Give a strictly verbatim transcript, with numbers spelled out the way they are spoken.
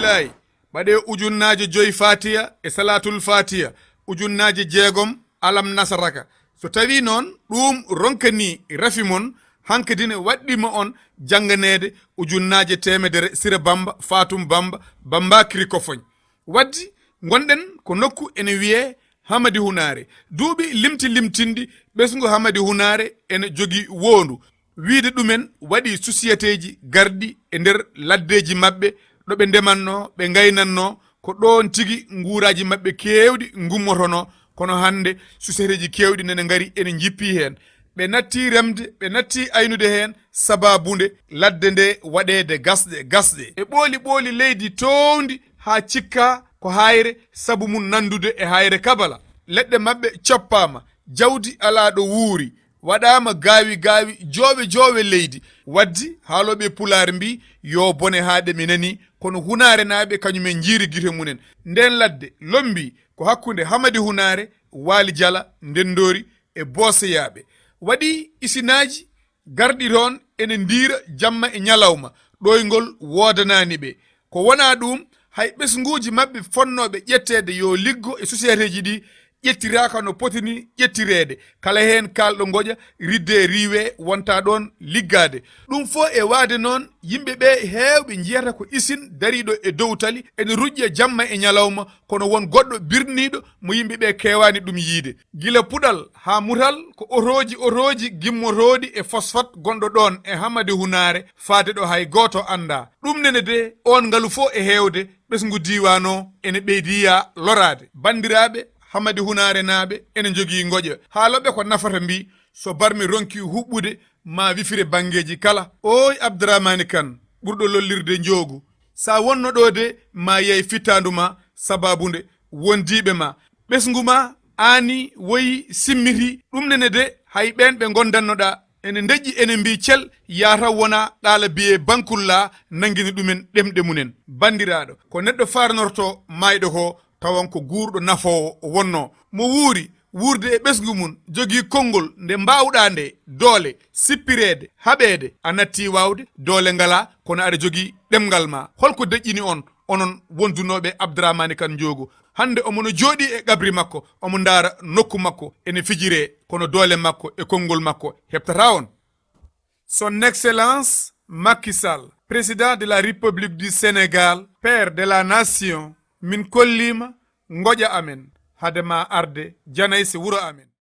Bismillahi. Mbaɗee ujunnaaje joy Faatiya e Salaatul Faatiya, ujunnaaje jeegom Alam Nasaraka. So tawii noon ɗum ronkanii rafi mon, hankadi ne waɗɗii ma on jannganeede ujunnaaje teemedere Sira Bamba, Faatum Bamba, Bamba Kirikofoñ. Waddi, ngonɗen ko nokku ene wiyee Hamadi Hunaare. Duuɓi limti limtinɗi, ɓesngu Hamadi Hunaare ene jogii woondu. Wiyde ɗumen waɗi susiyeteeji garɗi e nder laddeeji maɓɓe, ɗo ɓe ndemannoo, ɓe ngaynannoo, ko ɗoon tigi nguuraaji maɓɓe keewɗi ngummotonoo, kono hannde susiyeteeji keewɗi nene ngari ene njippii heen. Ɓe nattii remde, ɓe nattii aynude heen, sabaabu nde ladde nde waɗeede gasɗe, gasɗe. E ɓooli ɓooli leydi toowndi haa cikkaa ko haayre, sabu mum nanndude e haayre kabala. Leɗɗe maɓɓe coppaama, jawdi alaa ɗo wuuri, waɗaama gaawi gaawi, joowe joowe leydi. Waddi haalooɓe Pulaar mbii, "Yoo bone haa ɗe mi nanii, kono Hunaarenaaɓe kañumen njiiri gite mumen." Ndeen ladde lommbii ko hakkunde Hamadi Hunaare, Waali Jala, Ndenndoori e Booseyaaɓe. Waɗi isinaaji garɗi toon ene ndiira jamma e ñalawma, ɗoyngol woodanaani ɓe. Ko wonaa ɗuum, hay ɓesnguuji maɓɓe fotnooɓe ƴetteede yo liggo e susiyateeji ɗi, ƴettiraaka no poti ni ƴettireede. Kala heen kaalɗo ngoƴa, ridde riiwe, wonta ɗoon liggaade. Ɗum fof e waade noon, yimɓe ɓe heewɓe njiyata ko isin dariiɗo e dow tali, ene ruƴƴa jamma e ñalawma, kono won goɗɗo birniiɗo mo yimɓe ɓe keewaani ɗum yiyde. Gila puɗal haa mutal, ko otooji, otooji gimmotooɗi e fosfat gonɗo ɗoon e Hamadi Hunaare, faade ɗo hay gooto anndaa. Ɗum nene de, oon ngalu fof e heewde, ɓesngu diiwaan o ene ɓeydiya loraade. Banndiraaɓe, Hamadi Hunaarenaaɓe ene njogii ngoƴa. Haalooɓe ko nafata mbii, so barme ronki huɓɓude, ma wifire banngeeji kala. Ooy Abdurahmaani Kan, ɓurɗo lollirde njoogu, sa wonno ɗo de, ma yey fittaandu ma, sabaabu nde wondiiɓe ma. Ɓesngu ma aani woyi simmiti, ɗum nene de, hay ɓeen ɓe ngondannoɗaa ene ndeƴƴi, ene mbii cel, yaa taw wona ɗaala biyee bankulla nanngini ɗumen ɗemɗe mumen. Banndiraaɗo, ko neɗɗo faarnorto maayɗo ko, tawan ko guurɗo nafoowo o wonno. Mo wuuri wuurde e ɓesngu mum, jogii konngol nde mbaawɗaa nde doole sippireede, haɓeede, a nattii waawde, doole ngalaa, kono aɗa jogii ɗemngal ma. Holko deƴƴini on, onon wondunooɓe Abdurahmaani Kan Njoogu? Hannde omo no jooɗii e qabri makko, omo ndaara nokku makko ene fijiree, kono doole makko e konngol makko heɓtata on. Son Excellence Macky Sall, Président de la République du Sénégal, Père de la Nation, min kolliima ngoƴa amen, hade ma arde janayse wuro amen.